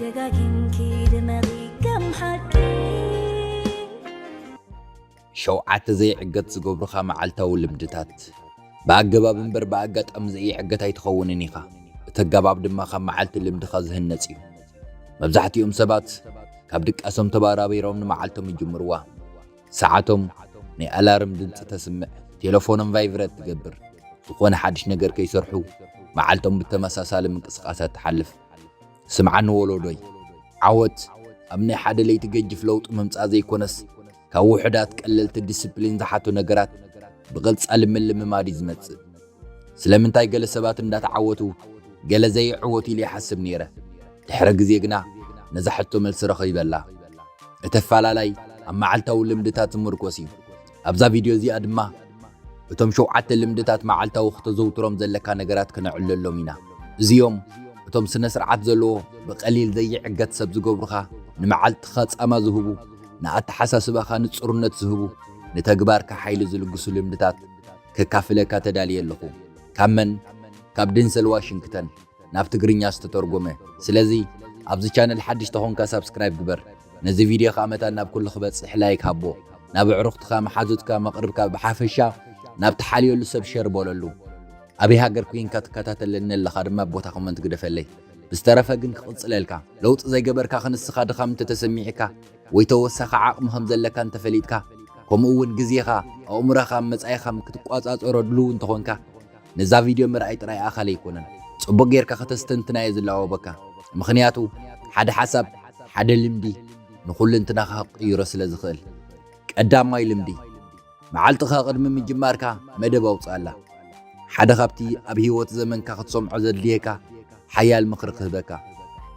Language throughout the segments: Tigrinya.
ደጋጊምኪ ድመቒ ከም ሓቂ። ሸውዓተ ዘይዕገት ዝገብሩኻ መዓልታዊ ልምድታት። ብኣገባብ እምበር ብኣጋጣሚ ዘይዕገት ኣይትኸውንን ኢኻ። እቲ ኣገባብ ድማ ካብ መዓልቲ ልምድኻ ዝህነጽ እዩ። መብዛሕትኦም ሰባት ካብ ድቃሶም ተባራቢሮም ንመዓልቶም ይጅምርዋ። ሰዓቶም ናይ ኣላርም ድምፂ ተስምዕ፣ ቴሌፎኖም ቫይብረት ትገብር። ዝኾነ ሓድሽ ነገር ከይሰርሑ መዓልቶም ብተመሳሳሊ ምንቅስቃሳት ትሓልፍ። ስምዓኒ ወለዶይ፣ ዓወት ኣብ ናይ ሓደ ለይቲ ገጅፍ ለውጢ ምምፃእ ዘይኮነስ ካብ ውሑዳት ቀለልቲ ዲስፕሊን ዝሓቱ ነገራት ብቐፃሊ ምልምማድ እዩ ዝመፅእ። ስለምንታይ ገለ ሰባት እንዳተዓወቱ ገለ ዘይዕወቱ ኢለ ይሓስብ ነይረ። ድሕሪ ግዜ ግና ነዛ ሕቶ መልሲ ረኺበላ። እቲ ኣፈላላይ ኣብ መዓልታዊ ልምድታት ዝምርኮስ እዩ። ኣብዛ ቪድዮ እዚኣ ድማ እቶም ሸውዓተ ልምድታት መዓልታዊ ክተዘውትሮም ዘለካ ነገራት ክነዕለሎም ኢና። እዚኦም እቶም ስነ ስርዓት ዘለዎ ብቐሊል ዘይዕገት ሰብ ዝገብሩኻ ንመዓልትኻ ጻማ ዝህቡ ንኣተሓሳስባኻ ንጽሩነት ዝህቡ ንተግባርካ ሓይሊ ዝልግሱ ልምድታት ከካፍለካ ተዳልየ ኣለኹ። ካብ መን? ካብ ደንሰል ዋሽንግተን ናብ ትግርኛ ዝተተርጎመ። ስለዚ ኣብዚ ቻነል ሓድሽ ተኾንካ ሳብስክራይብ ግበር። ነዚ ቪድዮ ከዓ መታን ናብ ኩሉ ክበፅሕ ላይክ ሃቦ። ናብ ኣዕሩኽትካ፣ መሓዙትካ፣ መቕርብካ ብሓፈሻ ናብ ትሓልየሉ ሰብ ሸር በለሉ። ኣበይ ሃገር ኮይንካ ትከታተለኒ ኣለኻ ድማ ቦታ ኮመንት ግደፈለይ። ብዝተረፈ ግን ክቕፅለልካ ለውጢ ዘይገበርካ ክንስኻ ድኻም እንተተሰሚዕካ ወይ ተወሳኺ ዓቕሚ ከም ዘለካ እንተፈሊጥካ ከምኡ እውን ግዜኻ ኣእምሮኻ መጻኢኻ ክትቋጻጸሮ ድልው እንተኾንካ ነዛ ቪድዮ ምርኣይ ጥራይ ኣኻል ኣይኮነን፣ ጽቡቕ ጌርካ ከተስተንትና እየ ዝላወበካ። ምኽንያቱ ሓደ ሓሳብ ሓደ ልምዲ ንኹልንትናኻ ክቕይሮ ስለ ዝኽእል። ቀዳማይ ልምዲ፣ መዓልትኻ ቅድሚ ምጅማርካ መደብ ኣውጽኣላ። ሓደ ካብቲ ኣብ ህይወት ዘመንካ ክትሰምዖ ዘድልየካ ሓያል ምኽሪ ክህበካ፣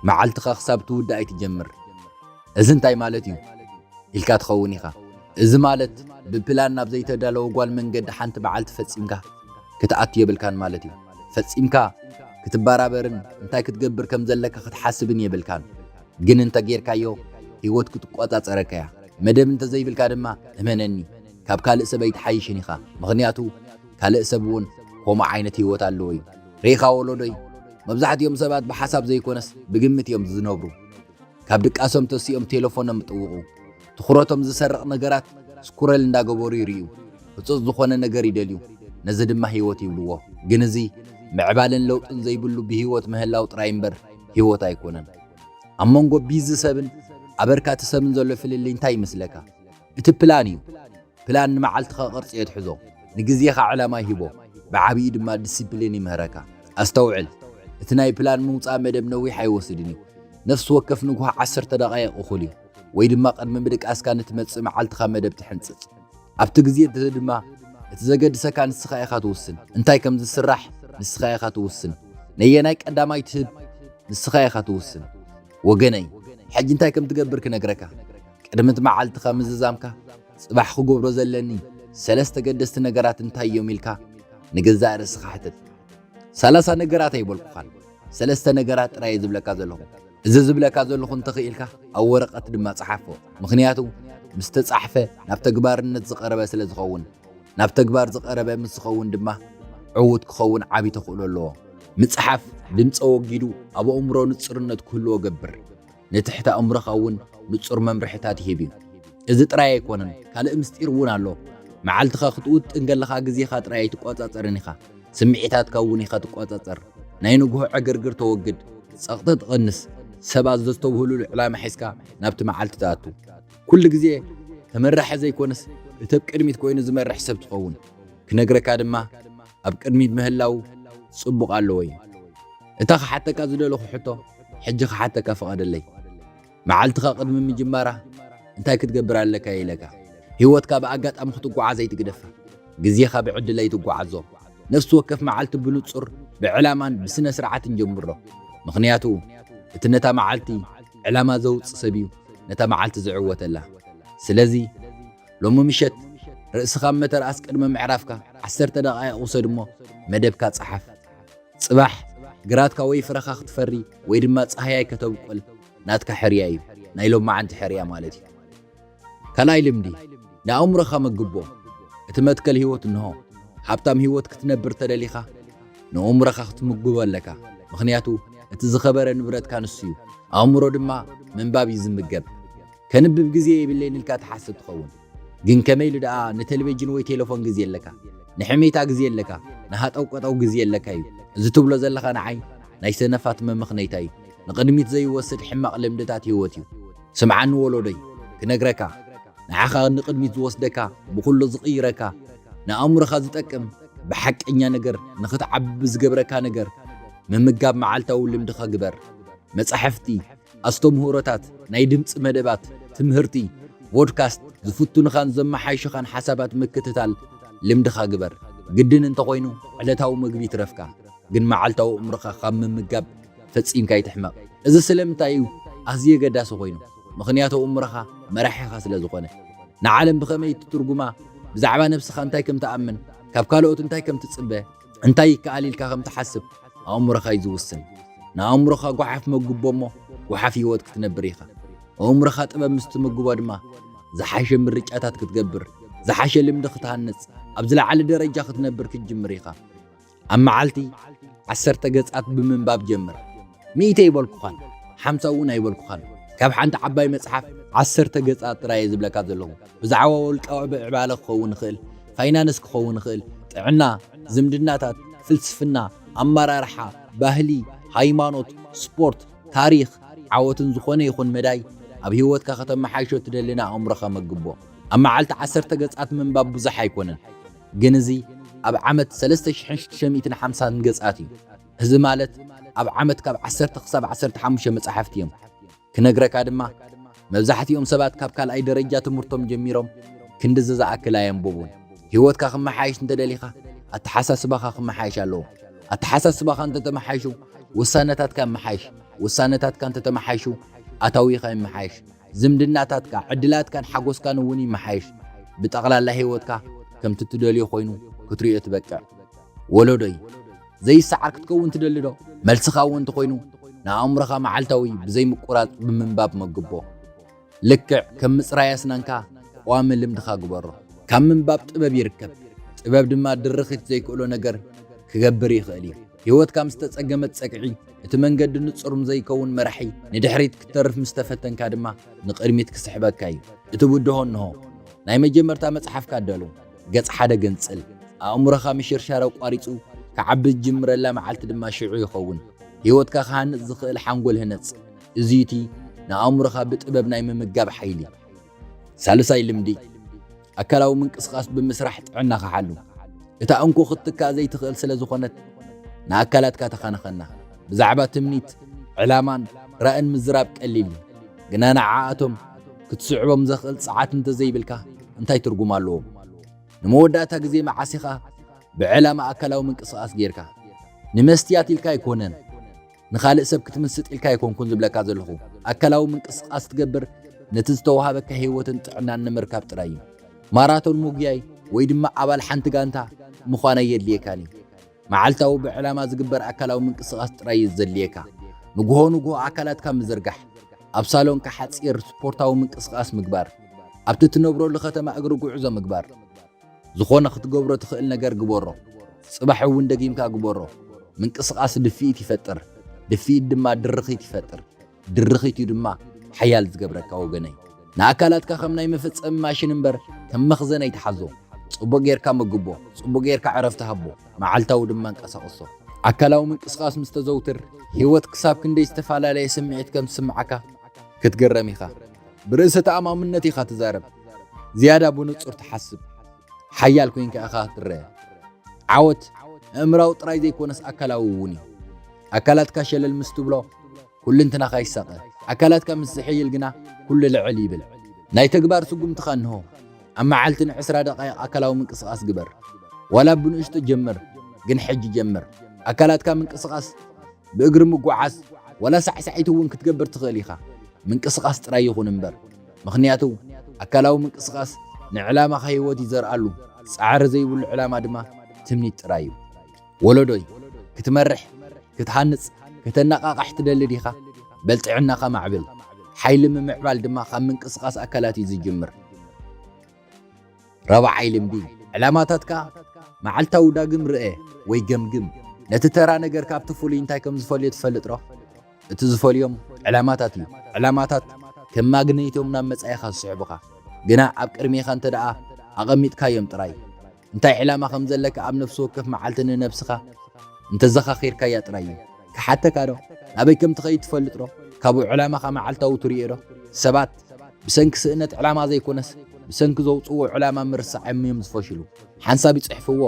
መዓልትኻ ክሳብ ትውዳእ ኣይትጀምር። እዚ እንታይ ማለት እዩ ኢልካ ትኸውን ኢኻ። እዚ ማለት ብፕላን ናብ ዘይተዳለወ ጓል መንገዲ ሓንቲ መዓልቲ ፈጺምካ ክትኣቱ የብልካን ማለት እዩ። ፈጺምካ ክትበራበርን እንታይ ክትገብር ከም ዘለካ ክትሓስብን የብልካን። ግን እንተ ጌርካዮ ህይወት ክትቆጻጸረካ እያ። መደብ እንተ ዘይብልካ ድማ እመነኒ ካብ ካልእ ሰብ ኣይትሓይሽን ኢኻ። ምኽንያቱ ካልእ ሰብ እውን ከምኡ ዓይነት ህይወት ኣለዎ እዩ። ርኢኻ ወለዶይ፣ መብዛሕትኦም ሰባት ብሓሳብ ዘይኮነስ ብግምት እዮም ዝነብሩ። ካብ ድቃሶም ተሲኦም ቴሌፎኖም ይጥውቑ። ትኹረቶም ዝሰርቕ ነገራት ስኩረል እንዳገበሩ ይርእዩ። ህጹጽ ዝኾነ ነገር ይደልዩ። ነዚ ድማ ህይወት ይብልዎ። ግን እዚ ምዕባለን ለውጥን ዘይብሉ ብህይወት ምህላው ጥራይ እምበር ህይወት ኣይኮነን። ኣብ መንጎ ቢዚ ሰብን ኣበርካቲ ሰብን ዘሎ ፍልልይ እንታይ ይመስለካ? እቲ ፕላን እዩ። ፕላን ንመዓልትኻ ቅርጺ የትሕዞ፣ ንግዜኻ ዕላማ ይህቦ፣ ብዓብዪ ድማ ዲሲፕሊን ይምህረካ። ኣስተውዕል፣ እቲ ናይ ፕላን ምውጻእ መደብ ነዊሕ ኣይወስድን እዩ። ነፍሲ ወከፍ ንግሆ ዓሰርተ ደቓይቕ እኹል እዩ፣ ወይ ድማ ቅድሚ ምድቃስካ ንትመጽእ መዓልትኻ መደብ ትሕንጽጽ። ኣብቲ ግዜ እቲ ድማ እቲ ዘገድሰካ ንስኻ ኢኻ ትውስን። እንታይ ከም ዝስራሕ ንስኻ ኢኻ ትውስን። ነየናይ ቀዳማይ ትህብ ንስኻ ኢኻ ትውስን። ወገነይ፣ ሕጂ እንታይ ከም ትገብር ክነግረካ። ቅድሚ እቲ መዓልትኻ ምዝዛምካ ጽባሕ ክገብሮ ዘለኒ ሰለስተ ገደስቲ ነገራት እንታይ እዮም ኢልካ ንገዛእ ርእስኻ ሕተት። ሰላሳ ነገራት ኣይበልኩኻን፣ ሰለስተ ነገራት ጥራይ እየ ዝብለካ ዘለኹ። እዚ ዝብለካ ዘለኹ እንተኽኢልካ ኣብ ወረቐት ድማ ጸሓፎ። ምኽንያቱ ምስ ተጻሕፈ ናብ ተግባርነት ዝቐረበ ስለ ዝኸውን። ናብ ተግባር ዝቐረበ ምስ ዝኸውን ድማ ዕዉት ክኸውን ዓቢ ተኽእሎ ኣለዎ። ምጽሓፍ ድምፂ ኣወጊዱ ኣብ ኣእምሮ ንጽርነት ክህልዎ ገብር። ንትሕቲ ኣእምሮኻ እውን ንጹር መምርሕታት ይህብ እዩ። እዚ ጥራይ ኣይኮነን፣ ካልእ ምስጢር እውን ኣሎ። መዓልትኻ ክትውጥን ከለኻ ግዜኻ ጥራይ ኣይትቆጻጸርን ኢኻ፣ ስምዒታትካ እውን ኢኻ ትቆጻጸር። ናይ ንግሆ ዕግርግር ተወግድ፣ ጸቕጢ ትቐንስ፣ ሰባት ዘስተብህሉሉ ዕላማ ሒዝካ ናብቲ መዓልቲ ትኣቱ። ኩሉ ግዜ ተመራሒ ዘይኮነስ እቲ ኣብ ቅድሚት ኮይኑ ዝመርሕ ሰብ ትኸውን። ክነግረካ ድማ ኣብ ቅድሚት ምህላው ጽቡቕ ኣለዎ እዩ። እታ ክሓተካ ዝደለኹ ሕቶ ሕጂ ክሓተካ ፍቐደለይ። መዓልትኻ ቅድሚ ምጅማራ እንታይ ክትገብር ኣለካ ኢለካ። ህይወትካ ብኣጋጣሚ ክትጓዓዝ ኣይትግደፋ። ግዜኻ ብዕድል ኣይትጓዓዞ። ነፍሲ ወከፍ መዓልቲ ብንጹር ብዕላማን ብስነ ስርዓትን ጀምሮ። ምኽንያቱ እቲ ነታ መዓልቲ ዕላማ ዘውጽእ ሰብ እዩ ነታ መዓልቲ ዝዕወተላ። ስለዚ ሎሚ ምሸት ርእስኻ ኣብ መተርኣስ ቅድሚ ምዕራፍካ ዓሰርተ ደቓይቕ ውሰድ እሞ መደብካ ጸሓፍ። ጽባሕ ግራትካ ወይ ፍረኻ ክትፈሪ ወይ ድማ ጻህያይ ከተብቁል ናትካ ሕርያ እዩ። ናይ ሎማዓንቲ ሕርያ ማለት እዩ። ካልኣይ ልምዲ፣ ንኣእምሮኻ መግቦ። እቲ መትከል ህይወት እንሆ። ሃብታም ህይወት ክትነብር ተደሊኻ ንኣእምሮኻ ክትምግቦ ኣለካ። ምኽንያቱ እቲ ዝኸበረ ንብረትካ ንሱ እዩ። ኣእምሮ ድማ ምንባብ እዩ ዝምገብ። ከንብብ ግዜ የብለይን ኢልካ ትሓስብ ትኸውን። ግን ከመይ ኢሉ ደኣ ንቴሌቪዥን ወይ ቴሌፎን ግዜ ኣለካ? ንሕሜታ ግዜ ኣለካ? ንሃጠው ቀጠው ግዜ ኣለካ እዩ። እዚ ትብሎ ዘለኻ ንዓይ ናይ ሰነፋት መመኽነይታ እዩ። ንቕድሚት ዘይወስድ ሕማቕ ልምድታት ህይወት እዩ። ስምዓኒ ወለዶይ፣ ክነግረካ፣ ንዓኻ ንቕድሚት ዝወስደካ፣ ብኹሉ ዝቕይረካ፣ ንኣእምሮኻ ዝጠቅም፣ ብሓቀኛ ነገር ንኽትዓቢ ዝገብረካ ነገር ምምጋብ መዓልታዊ ልምድኻ ግበር። መጻሕፍቲ፣ ኣስተምህሮታት፣ ናይ ድምጺ መደባት፣ ትምህርቲ፣ ፖድካስት፣ ዝፍትኑኻን ዘመሓይሹኻን ሓሳባት ምክትታል ልምድኻ ግበር። ግድን እንተኾይኑ ዕለታዊ ምግቢ ይትረፍካ፣ ግን መዓልታዊ እምሮኻ ካብ ምምጋብ ፈጺምካ ኣይትሕመቕ። እዚ ስለምንታይ እዩ ኣዝዩ ኣገዳሲ ኮይኑ? ምኽንያቱ እምሮኻ መራሒኻ ስለ ዝኾነ። ንዓለም ብኸመይ እትትርጉማ፣ ብዛዕባ ነብስኻ እንታይ ከም ትኣምን፣ ካብ ካልኦት እንታይ ከም ትጽበ፣ እንታይ ይከኣል ኢልካ ከም ትሓስብ ኣእምሮኻ እዩ ዝውስን። ንኣእምሮኻ ጓሓፍ መግቦ እሞ ጓሓፍ ህይወት ክትነብር ኢኻ። ኣእምሮኻ ጥበብ ምስ ትምግቦ ድማ ዝሓሸ ምርጫታት ክትገብር፣ ዝሓሸ ልምዲ ክትሃንጽ፣ ኣብ ዝለዓለ ደረጃ ክትነብር ክትጅምር ኢኻ። ኣብ መዓልቲ ዓሰርተ ገጻት ብምንባብ ጀምር። ሚእቲ ኣይበልኩኻን፣ ሓምሳ እውን ኣይበልኩኻን። ካብ ሓንቲ ዓባይ መጽሓፍ ዓሰርተ ገጻት ጥራይ እየ ዝብለካ ዘለኹ። ብዛዕባ ውልቃዊ ምዕባለ ክኸውን ይኽእል፣ ፋይናንስ ክኸውን ይኽእል፣ ጥዕና፣ ዝምድናታት፣ ፍልስፍና፣ ኣመራርሓ፣ ባህሊ፣ ሃይማኖት፣ ስፖርት፣ ታሪኽ፣ ዓወትን ዝኾነ ይኹን መዳይ ኣብ ህይወትካ ከተመሓይሾ እትደሊ ንኣእምሮኻ መግቦ። ኣብ መዓልቲ ዓሰርተ ገጻት ምንባብ ብዙሕ ኣይኮነን፣ ግን እዚ ኣብ ዓመት ሰለስተ ሽሕን ሽዱሽተ ሚእትን ሓምሳን ገጻት እዩ። እዚ ማለት ኣብ ዓመት ካብ ዓሰርተ ክሳብ ዓሰርተ ሓሙሽተ መጻሕፍቲ እዮም። ክነግረካ ድማ፣ መብዛሕትኦም ሰባት ካብ ካልኣይ ደረጃ ትምህርቶም ጀሚሮም ክንድዚ ዝኣክል ኣየንብቡን። ህይወትካ ክመሓየሽ እንተደሊኻ፣ ኣተሓሳስባኻ ክመሓየሽ ኣለዎ። ኣተሓሳስባኻ እንተተመሓይሹ፣ ውሳነታትካ ይመሓየሽ። ውሳነታትካ እንተተመሓይሹ፣ ኣታዊኻ ይመሓየሽ። ዝምድናታትካ፣ ዕድላትካን ሓጎስካን እውን ይመሓየሽ። ብጠቕላላ ህይወትካ ከምቲ ትደልዮ ኮይኑ ክትሪኦ ትበቅዕ። ወለዶይ፣ ዘይሰዓር ክትከውን ትደሊ ዶ? መልስኻ እውን እንተኾይኑ፣ ንኣእምሮኻ መዓልታዊ ብዘይምቁራጽ ብምንባብ መግቦ። ልክዕ ከም ምጽራይ ኣስናንካ፣ ቀዋሚ ልምድኻ ግበሮ። ካብ ምንባብ ጥበብ ይርከብ። ጥበብ ድማ ድርኺት ዘይክእሎ ነገር ክገብር ይኽእል እዩ። ህይወትካ ምስ ተጸገመት ጸግዒ፣ እቲ መንገዲ ንጹር ምስ ዘይከውን መራሒ፣ ንድሕሪት ክትተርፍ ምስ ተፈተንካ ድማ ንቕድሚት ክስሕበካ እዩ። እቲ ብድሆ እንሆ። ናይ መጀመርታ መጽሓፍካ ኣዳሉ። ገጽ ሓደ ገንጽል። ኣእምሮኻ ምሽርሻር ኣቋሪጹ ክዓቢ ዝጅምረላ መዓልቲ ድማ ሽዑ ይኸውን። ህይወትካ ክሃንጽ ዝኽእል ሓንጎል ህነጽ። እዚ እቲ ንኣእምሮኻ ብጥበብ ናይ ምምጋብ ሓይሊ። ሳልሳይ ልምዲ፣ ኣካላዊ ምንቅስቓስ ብምስራሕ ጥዕናኻ ሓሉ። እታ እንኮ ክትትካእ ዘይትኽእል ስለ ዝኾነት፣ ንኣካላትካ ተኸናኸና። ብዛዕባ ትምኒት፣ ዕላማን ራእን ምዝራብ ቀሊል እዩ። ግና ንዓኣቶም ክትስዕቦም ዘኽእል ጸዓት እንተዘይብልካ፣ እንታይ ትርጉም ኣለዎም? ንመወዳእታ ግዜ መዓስ ኢኻ ብዕላማ ኣካላዊ ምንቅስቓስ ጌርካ? ንመስትያት ኢልካ ኣይኮነን፣ ንኻልእ ሰብ ክትምስጥ ኢልካ ኣይኮንኩን ዝብለካ ዘለኹ። ኣካላዊ ምንቅስቓስ ትገብር፣ ነቲ ዝተዋሃበካ ህይወትን ጥዕናን ንምርካብ ጥራይ እዩ። ማራቶን ምጉያይ ወይ ድማ ኣባል ሓንቲ ጋንታ ምዃን ኣየድልየካን እዩ። መዓልታዊ ብዕላማ ዝግበር ኣካላዊ ምንቅስቓስ ጥራይ እዩ ዘድልየካ። ንግሆ ንግሆ ኣካላትካ ምዝርጋሕ፣ ኣብ ሳሎንካ ሓጺር ስፖርታዊ ምንቅስቓስ ምግባር፣ ኣብቲ ትነብረሉ ከተማ እግሪ ጉዕዞ ምግባር። ዝኾነ ክትገብሮ ትኽእል ነገር ግበሮ። ጽባሕ እውን ደጊምካ ግበሮ። ምንቅስቓስ ድፍኢት ይፈጥር። ድፍኢት ድማ ድርኺት ይፈጥር። ድርኺት እዩ ድማ ሓያል ዝገብረካ ወገነይ። ንኣካላትካ ከም ናይ መፈጸሚ ማሽን እምበር ከም መኽዘን ኣይትሓዞ። ጽቡቕ ጌርካ መግቦ፣ ጽቡቕ ጌርካ ዕረፍቲ ሃቦ፣ መዓልታዊ ድማ እንቀሳቕሶ። ኣካላዊ ምንቅስቓስ ምስ ተዘውትር፣ ህይወት ክሳብ ክንደይ ዝተፈላለየ ስምዒት ከም ዝስምዓካ ክትግረም ኢኻ። ብርእሰ ተኣማምነት ኢኻ ትዛረብ። ዝያዳ ብንጹር ትሓስብ። ሓያል ኮይንካ ኢኻ ትረአ። ዓወት ኣእምራዊ ጥራይ ዘይኮነስ ኣካላዊ እውን እዩ። ኣካላትካ ሸለል ምስ ትብሎ፣ ኩልንትናኻ ይሳቐ። ኣካላትካ ምስ ዝሕይል ግና፣ ኩሉ ልዕል ይብል። ናይ ተግባር ስጉምትኻ እንሆ። ኣብ መዓልቲ ንዕስራ ደቓይቕ ኣካላዊ ምንቅስቓስ ግበር። ዋላ ብንእሽቶ ጀምር፣ ግን ሕጂ ጀምር። ኣካላትካ ምንቅስቓስ፣ ብእግሪ ምጉዓዝ፣ ዋላ ሳዕሳዒት እውን ክትገብር ትኽእል ኢኻ። ምንቅስቓስ ጥራይ ይኹን እምበር። ምኽንያቱ፣ ኣካላዊ ምንቅስቓስ ንዕላማኻ ህይወት ይዘርኣሉ፣ ጻዕሪ ዘይብሉ ዕላማ ድማ ትምኒት ጥራይ እዩ። ወለዶይ፣ ክትመርሕ፣ ክትሃንጽ፣ ከተነቓቕሕ ትደሊ ዲኻ? በል ጥዕናኻ ማዕብል። ሓይሊ ምምዕባል ድማ ካብ ምንቅስቓስ ኣካላት እዩ ዝጅምር። ራብዓይ ልምዲ፣ ዕላማታትካ መዓልታዊ ዳግም ርአ ወይ ገምግም። ነቲ ተራ ነገር ካብቲ ፍሉይ እንታይ ከም ዝፈልዮ ትፈልጥ ዶ? እቲ ዝፈልዮም ዕላማታት እዩ። ዕላማታት ከም ማግኔት እዮም ናብ መጻኢኻ ዝስሕቡኻ። ግና ኣብ ቅድሜኻ እንተ ደኣ ኣቐሚጥካዮም ጥራይ፣ እንታይ ዕላማ ከም ዘለካ ኣብ ነፍሲ ወከፍ መዓልቲ ንነብስኻ እንተዘኻኺርካያ ጥራይ እዩ። ክሓተካ ዶ? ናበይ ከም ትኸይድ ትፈልጥ ዶ? ካብኡ ዕላማኻ መዓልታዊ ትርእዮ ዶ? ሰባት ብሰንኪ ስእነት ዕላማ ዘይኮነስ፣ ብሰንኪ ዘውጽእዎ ዕላማ ምርሳዖም እዮም ዝፈሽሉ። ሓንሳብ ይጽሕፍዎ፣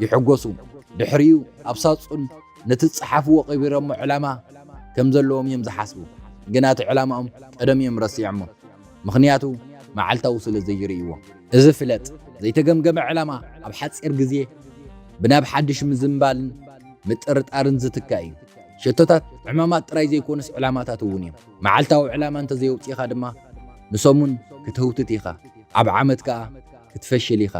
ይሕጎሱ። ድሕሪኡ ኣብ ሳጹን ነቲ ዝጸሓፍዎ ቀቢሮሞ ዕላማ ከም ዘለዎም እዮም ዝሓስቡ። ግና እቲ ዕላማኦም ቀደም እዮም ረሲዖሞ። ምኽንያቱ መዓልታዊ ስለ ዘይርእይዎ። እዚ ፍለጥ፣ ዘይተገምገመ ዕላማ ኣብ ሓጺር ግዜ ብናብ ሓድሽ ምዝንባልን ምጥርጣርን ዝትካእ እዩ። ሸቶታት ዕማማት ጥራይ ዘይኮኑስ ዕላማታት እውን እዮም። መዓልታዊ ዕላማ እንተዘየውጺእኻ ድማ ንሰሙን ክትህውትት ኢኻ፣ ኣብ ዓመት ከኣ ክትፈሽል ኢኻ።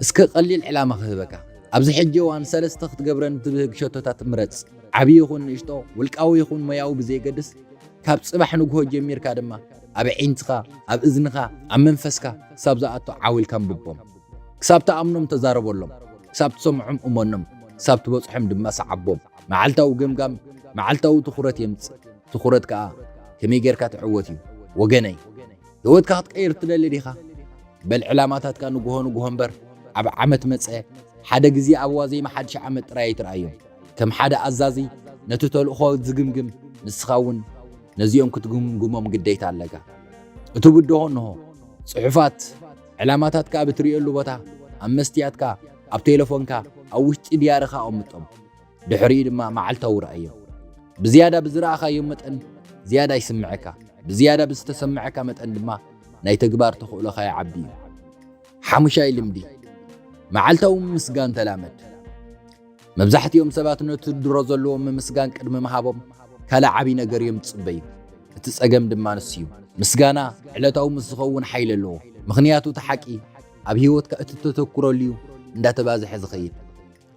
እስከ ቀሊል ዕላማ ክህበካ። ኣብዚ ሕጂ እዋን ሰለስተ ክትገብረን እትብህግ ሸቶታት ምረጽ። ዓቢ ይኹን ንእሽቶ፣ ውልቃዊ ይኹን ሞያዊ ብዘየገድስ፣ ካብ ጽባሕ ንግሆ ጀሚርካ ድማ ኣብ ኣዒንትኻ፣ ኣብ እዝንኻ፣ ኣብ መንፈስካ ክሳብ ዝኣቱ ዓው ኢልካ ኣንብቦም። ክሳብ ትኣምኖም ተዛረበሎም፣ ክሳብ ትሰምዖም እመኖም፣ ክሳብ ትበጽሖም ድማ ሰዓቦም። መዓልታዊ ገምጋም መዓልታዊ ትኹረት የምጽእ። ትኹረት ከኣ ከመይ ጌርካ ትዕወት እዩ። ወገነይ፣ ህይወትካ ክትቀይር ትደሊ ዲኻ? በል ዕላማታትካ ንግሆ ንግሆ እምበር፣ ኣብ ዓመት መጸ ሓደ ግዜ ኣብ ዋዜማ ሓድሽ ዓመት ጥራይ ኣይትርኣዮም። ከም ሓደ ኣዛዚ ነቲ ተልእኾ ዝግምግም፣ ንስኻ እውን ነዚኦም ክትግምግሞም ግዴታ ኣለካ። እቲ ብድሆ እንሆ፣ ጽሑፋት ዕላማታትካ ኣብ እትርእየሉ ቦታ፣ ኣብ መስትያትካ፣ ኣብ ቴሌፎንካ፣ ኣብ ውሽጢ ድያርኻ ኣቐምጦም። ድሕሪኡ ድማ መዓልታዊ ረኣዮም። ብዝያዳ ብዝረኣኻዮ መጠን ዝያዳ ይስምዐካ፣ ብዝያዳ ብዝተሰምዐካ መጠን ድማ ናይ ተግባር ተኽእሎኻ ይዓቢ እዩ። ሓሙሻይ ልምዲ፣ መዓልታዊ ምምስጋን ተላመድ። መብዛሕትኦም ሰባት ነቲ ድሮ ዘለዎም ምምስጋን ቅድሚ ምሃቦም ካልእ ዓቢ ነገር እዮም ዝጽበዩ። እቲ ጸገም ድማ ንሱ እዩ። ምስጋና ዕለታዊ ምስ ዝኸውን ሓይሊ ኣለዎ። ምኽንያቱ እቲ ሓቂ ኣብ ህይወትካ እቲ ተተኩረሉ እዩ እንዳተባዝሐ ዝኸይድ።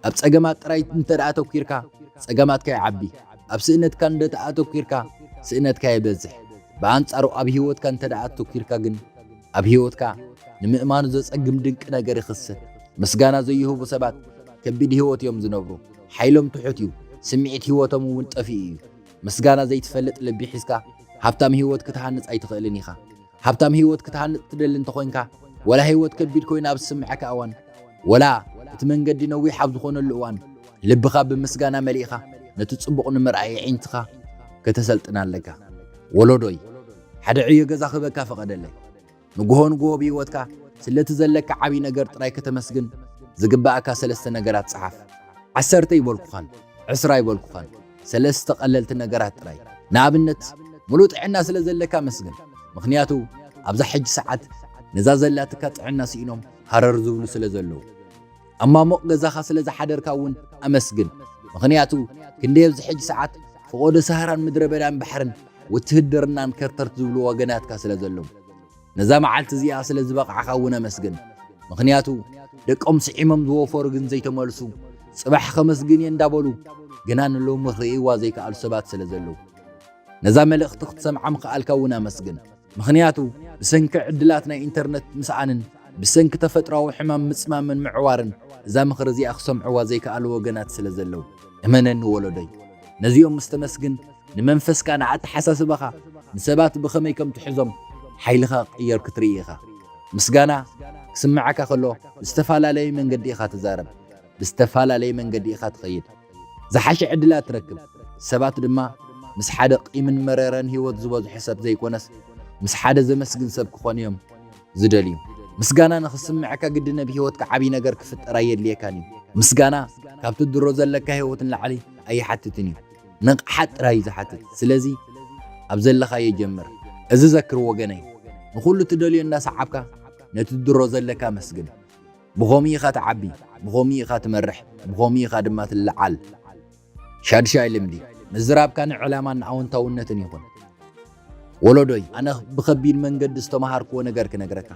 ኣብ ጸገማት ጥራይ እንተ ደኣ ኣተኲርካ፣ ጸገማትካ ይዓቢ። ኣብ ስእነትካ እንደ ኣተኲርካ፣ ስእነትካ ይበዝሕ። ብኣንጻሩ ኣብ ህይወትካ እንተ ደኣ ኣተኲርካ ግን፣ ኣብ ህይወትካ ንምእማኑ ዘጸግም ድንቂ ነገር ይኽሰት። ምስጋና ዘይህቡ ሰባት ከቢድ ህይወት እዮም ዝነብሩ። ሓይሎም ትሑት እዩ። ስምዒት ህይወቶም እውን ጠፊኡ እዩ። ምስጋና ዘይትፈልጥ ልቢ ሒዝካ ሃብታም ህይወት ክትሃንጽ ኣይትኽእልን ኢኻ። ሃብታም ህይወት ክትሃንጽ ትደሊ እንተኾይንካ፣ ወላ ህይወት ከቢድ ኮይና ኣብ ዝስምዓካ እዋን፣ ወላ እቲ መንገዲ ነዊሕ ኣብ ዝኾነሉ እዋን፣ ልብኻ ብምስጋና መሊእኻ ነቲ ጽቡቕ ንምርኣይ ኣዒንትኻ ከተሰልጥን ኣለካ። ወለዶይ፣ ሓደ ዕዮ ገዛ ክህበካ ፍቐደለይ። ንግሆ ንግሆ ብህይወትካ ስለቲ ዘለካ ዓቢ ነገር ጥራይ ከተመስግን ዝግብኣካ ሰለስተ ነገራት ጸሓፍ። ዓሰርተ ይበልኩኻን ዕስራ ይበልኩኻን፣ ሰለስተ ቀለልቲ ነገራት ጥራይ። ንኣብነት፣ ምሉእ ጥዕና ስለ ዘለካ ኣመስግን። ምኽንያቱ ኣብዛ ሕጂ ሰዓት ነዛ ዘላትካ ጥዕና ስኢኖም ሃረር ዝብሉ ስለ ዘለዉ። ኣብ ማሞቕ ገዛኻ ስለ ዝሓደርካ እውን ኣመስግን። ምኽንያቱ ክንደይ ኣብዚ ሕጂ ሰዓት ፈቖዶ ሰሃራን ምድረ በዳን ባሕርን ውትህድርናን ከርተርት ዝብሉ ወገናትካ ስለ ዘለዉ። ነዛ መዓልቲ እዚኣ ስለ ዝበቕዓኻ እውን ኣመስግን። ምኽንያቱ ደቆም ስዒሞም ዝወፈሩ ግን ዘይተመልሱ፣ ጽባሕ ከመስግን እየ እንዳበሉ ግና ንሎሚ ክርእይዋ ዘይከኣሉ ሰባት ስለ ዘለዉ። ነዛ መልእኽቲ ክትሰምዓ ምኽኣልካ እውን ኣመስግን። ምኽንያቱ ብሰንኪ ዕድላት ናይ ኢንተርነት ምስኣንን ብሰንኪ ተፈጥሮኣዊ ሕማም ምጽማምን ምዕዋርን እዛ ምኽሪ እዚኣ ክሰምዕዋ ዘይከኣሉ ወገናት ስለ ዘለዉ። እመነኒ ወለዶይ፣ ነዚኦም ምስ ተመስግን ንመንፈስካ፣ ንኣተሓሳስባኻ፣ ንሰባት ብኸመይ ከም ትሕዞም ሓይልኻ ክቕየር ክትርኢ ኢኻ። ምስጋና ክስምዓካ ከሎ ብዝተፈላለየ መንገዲ ኢኻ ትዛረብ፣ ብዝተፈላለየ መንገዲ ኢኻ ትኸይድ። ዝሓሸ ዕድላት ትረክብ። ሰባት ድማ ምስ ሓደ ቂምን መረረን ህይወት ዝበዝሑ ሰብ ዘይኮነስ፣ ምስ ሓደ ዘመስግን ሰብ ክኾኑ እዮም ዝደልዩ። ምስጋና ንኽስምዐካ ግድን ኣብ ህይወትካ ዓብዪ ነገር ክፍጠር ኣየድልየካን እዩ። ምስጋና ካብቲ ድሮ ዘለካ ህይወት ንላዕሊ ኣይሓትትን እዩ። ንቕሓት ጥራይ እዩ ዝሓትት። ስለዚ ኣብ ዘለኻዮ ጀምር። እዚ ዘክር ወገነይ፣ ንኹሉ ትደልዮ እንዳሰዓብካ ነቲ ድሮ ዘለካ ኣመስግን። ብኸምኡ ኢኻ ትዓቢ፣ ብኸምኡ ኢኻ ትመርሕ፣ ብኸምኡ ኢኻ ድማ ትለዓል። ሻድሻይ ልምዲ፣ ምዝራብካ ንዕላማን ንኣወንታውነትን ይኹን። ወለዶይ፣ ኣነ ብኸቢድ መንገዲ ዝተመሃርክዎ ነገር ክነግረካ።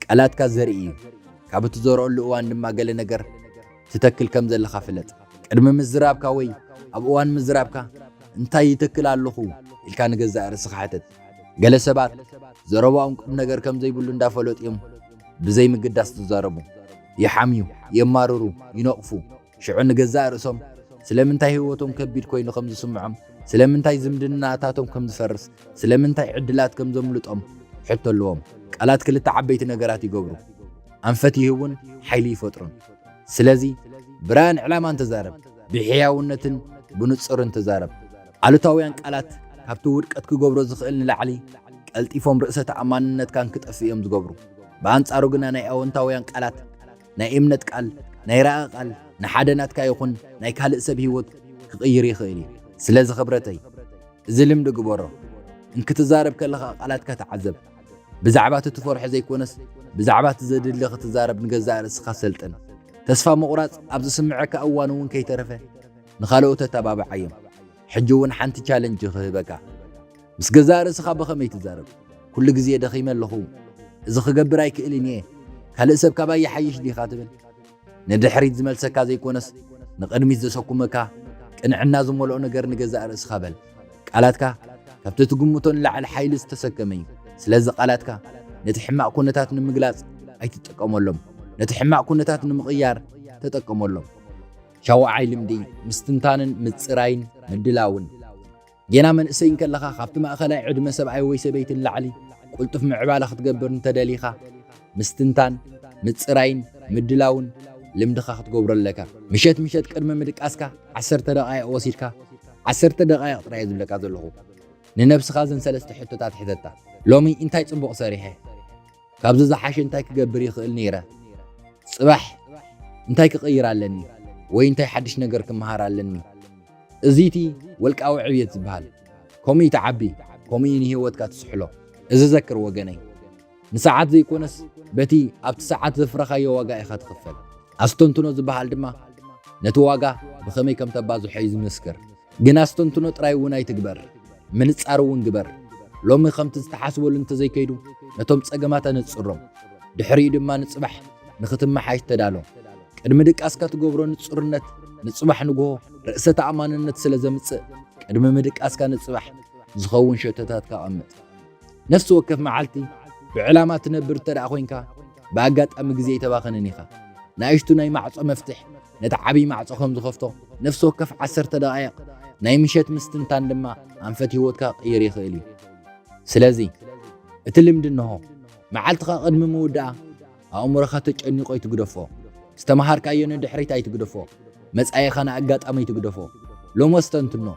ቃላትካ ዘርኢ እዩ። ካብ እትዘርኦሉ እዋን ድማ ገለ ነገር ትተክል ከም ዘለኻ ፍለጥ። ቅድሚ ምዝራብካ ወይ ኣብ እዋን ምዝራብካ፣ "እንታይ ይተክል ኣለኹ?" ኢልካ ንገዛእ ርእስኻ ሕተት። ገለ ሰባት ዘረባኦም ቁም ነገር ከም ዘይብሉ እንዳፈለጡ እዮም ብዘይ ምግዳስ ዝዛረቡ። ይሓምዩ፣ የማርሩ፣ ይነቕፉ። ሽዑ ንገዛእ ርእሶም ስለምንታይ ህይወቶም ከቢድ ኮይኑ ከም ዝስምዖም ስለምንታይ ዝምድናታቶም ከም ዝፈርስ፣ ስለምንታይ ዕድላት ከም ዘምልጦም ሕቶ ኣለዎም። ቃላት ክልተ ዓበይቲ ነገራት ይገብሩ። ኣንፈት ይህቡን ሓይሊ ይፈጥሩን። ስለዚ ብራእን ዕላማን ተዛረብ፣ ብሕያውነትን ብንጹርን ተዛረብ። ኣሉታውያን ቃላት ካብቲ ውድቀት ክገብሮ ዝኽእል ንላዕሊ ቀልጢፎም ርእሰ ተኣማንነትካን ክጠፍእ እዮም ዝገብሩ። ብኣንጻሩ ግና ናይ ኣወንታውያን ቃላት፣ ናይ እምነት ቃል፣ ናይ ረኣ ቃል፣ ንሓደ ናትካ ይኹን ናይ ካልእ ሰብ ህይወት ክቕይር ይኽእል እዩ። ስለዚ ክብረተይ፣ እዚ ልምዲ ግበሮ። እንክትዛረብ ከለኻ ቃላትካ ተዓዘብ። ብዛዕባ እቲ ትፈርሖ ዘይኮነስ፣ ብዛዕባ እቲ ዘድሊ ክትዛረብ ንገዛእ ርእስኻ ሰልጥን። ተስፋ ምቑራጽ ኣብ ዝስምዐካ እዋን እውን ከይተረፈ ንኻልኦት ተተባብዓዮም። ሕጂ እውን ሓንቲ ቻለንጅ ክህበካ። ምስ ገዛእ ርእስኻ ብኸመይ ትዛረብ? ኩሉ ግዜ ደኺመ ኣለኹ፣ እዚ ክገብር ኣይክእልን እየ፣ ካልእ ሰብ ካባይ ይሓይሽ ዲኻ ትብል? ንድሕሪት ዝመልሰካ ዘይኮነስ፣ ንቕድሚት ዘሰኩመካ ቅንዕና ዝመልኦ ነገር ንገዛእ ርእስኻ በል። ቃላትካ ካብቲ ትግምቶ ንላዕሊ ሓይሊ ዝተሰከመ እዩ። ስለዚ ቃላትካ ነቲ ሕማቕ ኩነታት ንምግላጽ ኣይትጥቀመሎም። ነቲ ሕማቕ ኩነታት ንምቕያር ተጠቀመሎም። ሻውዓይ ልምዲ፣ ምስትንታንን ምጽራይን ምድላውን። ጌና መንእሰይ እንከለኻ፣ ካብቲ ማእኸላይ ዕድመ ሰብኣይ ወይ ሰበይቲ ንላዕሊ ቅልጡፍ ምዕባለ ክትገብር እንተደሊኻ፣ ምስትንታን፣ ምጽራይን ምድላውን ልምድኻ ክትገብሮ ኣለካ። ምሸት ምሸት ቅድሚ ምድቃስካ ዓሰርተ ደቓይቕ ወሲድካ፣ ዓሰርተ ደቓይቕ ጥራይ እየ ዝብለካ ዘለኹ። ንነብስኻ እዘን ሰለስተ ሕቶታት ሕተታ። ሎሚ እንታይ ጽቡቕ ሰሪሐ? ካብዚ ዝሓሸ እንታይ ክገብር ይኽእል ነይረ? ጽባሕ እንታይ ክቕይር ኣለኒ? ወይ እንታይ ሓድሽ ነገር ክመሃር ኣለኒ? እዚ እቲ ወልቃዊ ዕብየት ዝበሃል። ከምኡ እዩ ትዓቢ፣ ከምኡ እዩ ንህይወትካ ትስሕሎ። እዚ ዘክር ወገነይ። ንሰዓት ዘይኮነስ በቲ ኣብቲ ሰዓት ዘፍረኻዮ ዋጋ ኢኻ ትኽፈል። ኣስተንትኖ ዝበሃል ድማ ነቲ ዋጋ ብኸመይ ከም ተባዝሖ እዩ ዝምስክር። ግን ኣስተንትኖ ጥራይ እውን ኣይትግበር፣ ምንጻር እውን ግበር። ሎሚ ከምቲ ዝተሓስበሉ እንተዘይከይዱ ነቶም ጸገማት ኣነጽሮም። ድሕሪኡ ድማ ንጽባሕ ንኽትመሓይሽ ተዳሎ። ቅድሚ ድቃስካ ትገብሮ ንጹርነት ንጽባሕ ንግሆ ርእሰ ተኣማንነት ስለ ዘምጽእ፣ ቅድሚ ምድቃስካ ንጽባሕ ዝኸውን ሸቶታትካ ኣቐምጥ። ነፍሲ ወከፍ መዓልቲ ብዕላማ ትነብር እንተ ደኣ ኮይንካ፣ ብኣጋጣሚ ግዜ ኣይተባኽንን ኢኻ። ንኣሽቱ ናይ ማዕጾ መፍትሕ ነቲ ዓብዪ ማዕጾ ከም ዝኸፍቶ፣ ነፍሲ ወከፍ ዓሰርተ ደቓይቕ ናይ ምሸት ምስትንታን ድማ ኣንፈት ህይወትካ ክቕይር ይኽእል እዩ። ስለዚ፣ እቲ ልምዲ እንሆ፣ መዓልትኻ ቅድሚ ምውዳኣ፣ ኣእምሮኻ ተጨኒቑ ኣይትግደፎ። ዝተመሃርካዮ ንድሕሪት ኣይትግደፎ። መጻኢኻ ንኣጋጣሚ ኣይትግደፎ። ሎሚ ኣስተንትኖ፣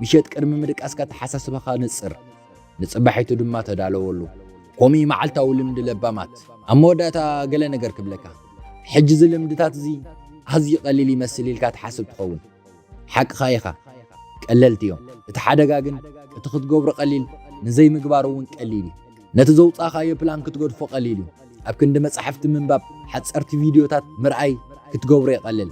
ምሸት ቅድሚ ምድቃስካ ኣተሓሳስባኻ ነጽር። ንጽባሒቱ ድማ ተዳለወሉ። ከምኡ መዓልታዊ ልምዲ ለባማት። ኣብ መወዳእታ ገለ ነገር ክብለካ። ሕጂ እዚ ልምድታት እዚ ኣዝዩ ቀሊል ይመስል ኢልካ ትሓስብ ትኸውን። ሓቅኻ ኢኻ። ቀለልቲ እዮም። እቲ ሓደጋ ግን እቲ ክትገብሮ ቀሊል፣ ንዘይምግባር እውን ቀሊል እዩ። ነቲ ዘውጻእካዮ ፕላን ክትገድፎ ቀሊል እዩ። ኣብ ክንዲ መጻሕፍቲ ምንባብ፣ ሓጸርቲ ቪድዮታት ምርኣይ ክትገብሮ ይቐልል።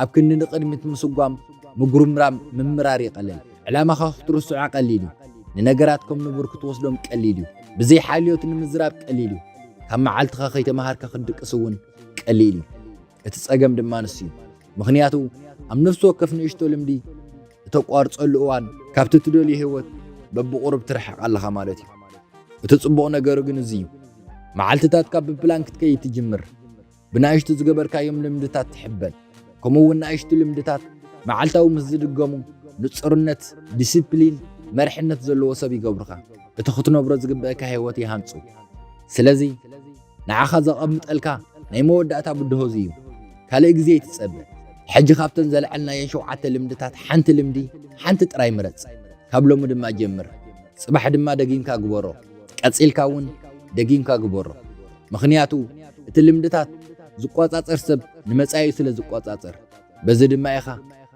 ኣብ ክንዲ ንቕድሚት ምስጓም፣ ምጉርምራም ምምራር ይቐልል። ዕላማኻ ክትርስዖ ቀሊል እዩ። ንነገራት ከም ንቡር ክትወስዶም ቀሊል እዩ። ብዘይ ሓልዮት ንምዝራብ ቀሊል እዩ። ካብ መዓልትኻ ከይተመሃርካ ክትድቅስ እውን ቀሊል እዩ። እቲ ጸገም ድማ ንሱ እዩ። ምኽንያቱ ኣብ ነፍሲ ወከፍ ንእሽቶ ልምዲ እተቋርጸሉ እዋን ካብቲ ትደልዮ ህይወት በብቑሩብ ትርሕቕ ኣለኻ ማለት እዩ። እቲ ጽቡቕ ነገሩ ግን እዚ እዩ። መዓልትታትካ ብፕላን ክትከይድ ትጅምር። ብንኣሽቱ ዝገበርካዮም ልምድታት ትሕበን። ከምኡ እውን ንኣሽቱ ልምድታት መዓልታዊ ምስ ዝድገሙ፣ ንጹርነት፣ ዲሲፕሊን፣ መርሕነት ዘለዎ ሰብ ይገብሩኻ። እቲ ክትነብሮ ዝግበአካ ህይወት ይሃንጹ። ስለዚ ንዓኻ ዘቐምጠልካ ናይ መወዳእታ ብድሆ እዚ እዩ። ካልእ ግዜ ኣይትጸበ። ሕጂ ካብተን ዘልዓልናየን ሸውዓተ ልምድታት ሓንቲ ልምዲ፣ ሓንቲ ጥራይ ምረጽ። ካብ ሎሚ ድማ ጀምር። ጽባሕ ድማ ደጊምካ ግበሮ። ቀጺልካ እውን ደጊምካ ግበሮ። ምኽንያቱ እቲ ልምድታት ዝቆጻጸር ሰብ ንመጻኢኡ ስለ ዝቆጻጸር፣ በዚ ድማ ኢኻ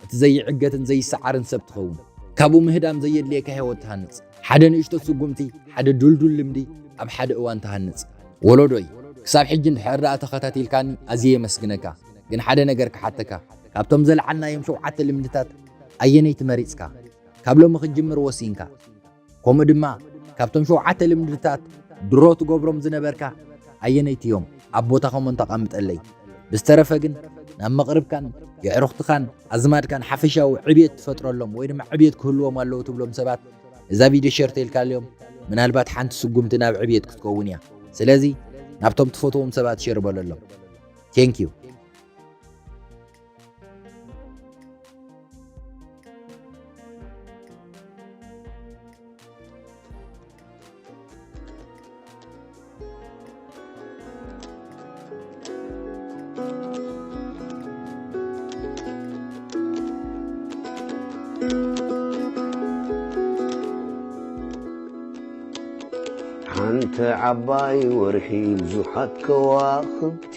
እቲ ዘይዕገትን ዘይሰዓርን ሰብ ትኸውን። ካብኡ ምህዳም ዘየድልየካ ህይወት ትሃንጽ። ሓደ ንእሽቶ ስጉምቲ፣ ሓደ ዱልዱል ልምዲ ኣብ ሓደ እዋን ትሃንጽ። ወለዶይ፣ ክሳብ ሕጂ እንድሕር ደኣ ተኸታቲልካኒ ኣዝየ የመስግነካ። ግን ሓደ ነገር ክሓተካ። ካብቶም ዘልዓልናዮም ሸውዓተ ልምድታት ኣየነይቲ መሪጽካ? ካብ ሎሚ ክትጅምር ወሲንካ? ከምኡ ድማ ካብቶም ሸውዓተ ልምድታት ድሮ ትገብሮም ዝነበርካ ኣየነይቲ እዮም? ኣብ ቦታ ኮመንት ኣቐምጠለይ። ብዝተረፈ ግን ናብ መቕርብካን የዕሩኽትኻን ኣዝማድካን ሓፈሻዊ ዕብየት ትፈጥረሎም ወይ ድማ ዕብየት ክህልዎም ኣለዎ ትብሎም ሰባት እዛ ቪድዮ ሸር ተልካልዮም ምናልባት ሓንቲ ስጉምቲ ናብ ዕብየት ክትከውን እያ። ስለዚ ናብቶም ትፈትዎም ሰባት ሸር በለሎም። Thank you። ኣንተ ዓባይ ወርሒ ብዙሓት ከዋኽብቲ፣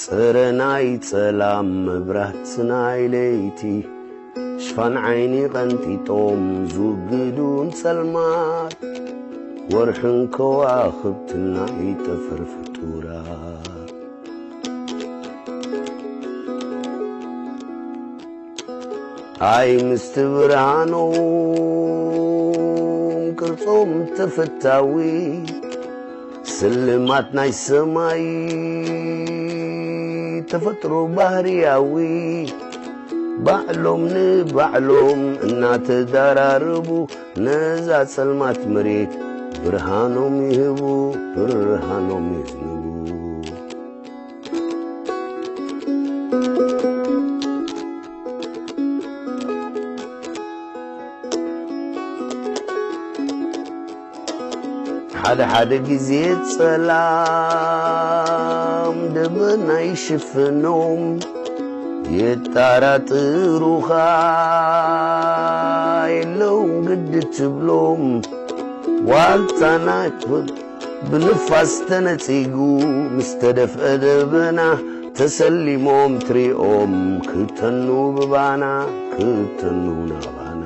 ጽረ ናይ ጸላም መብራት ናይ ለይቲ፣ ሽፋን ዓይኒ ቀንጢጦም ዝውግዱን ጸልማት፣ ወርሕን ከዋኽብትን ናይ ጠፈር ፍጡራት። ኣይ ምስቲ ብርሃኖም ቅርጾም ተፈታዊ፣ ስልማት ናይ ሰማይ ተፈጥሮ ባህርያዊ፣ ባዕሎም ንባዕሎም እናተዳራረቡ፣ ነዛ ጸልማት መሬት ብርሃኖም ይህቡ፣ ብርሃኖም ይህቡ። ሓደ ሓደ ግዜ ጸላም ደበና ይሽፍኖም፣ የጣራጥሩኻ የለውም ግዲ ትብሎም። ዋልታ ናይ ክብር ብንፋስ ተነጺጉ፣ ምስ ተደፍአ ደበና ተሰሊሞም ትሪኦም፣ ክተኑ ብባና ክተኑ ናባና።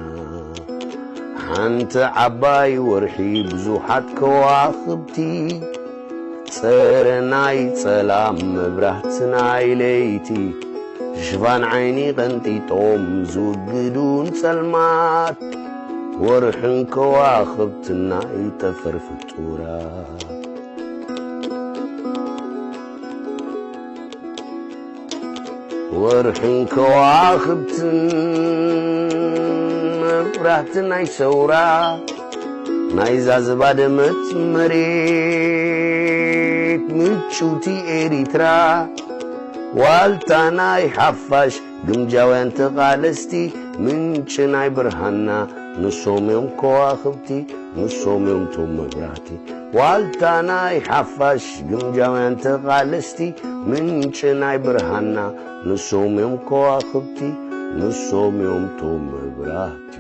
ሓንቲ ዓባይ ወርሒ ብዙሓት ከዋኽብቲ፣ ጸረ ናይ ጸላም መብራህቲ ናይ ለይቲ፣ ሽፋን ዓይኒ ቀንጢጦም ዝውግዱን ጸልማት፣ ወርሕን ከዋኽብትን ናይ ጠፈር ፍጡራት። ወርሕን ከዋኽብትን መብራህቲ ናይ ሰውራ፣ ናይዛ ዝባደመት መሬት ምጭውቲ ኤሪትራ፣ ዋልታ ናይ ሓፋሽ ግምጃውያን ተቓለስቲ፣ ምንጪ ናይ ብርሃንና ንሶም እዮም ከዋኽብቲ፣ ንሶም እዮም ቶም መብራህቲ። ዋልታ ናይ ሓፋሽ ግምጃውያን ተቓለስቲ፣ ምንጪ ናይ ብርሃንና ንሶም እዮም ከዋኽብቲ፣ ንሶም እዮም ቶም መብራህቲ።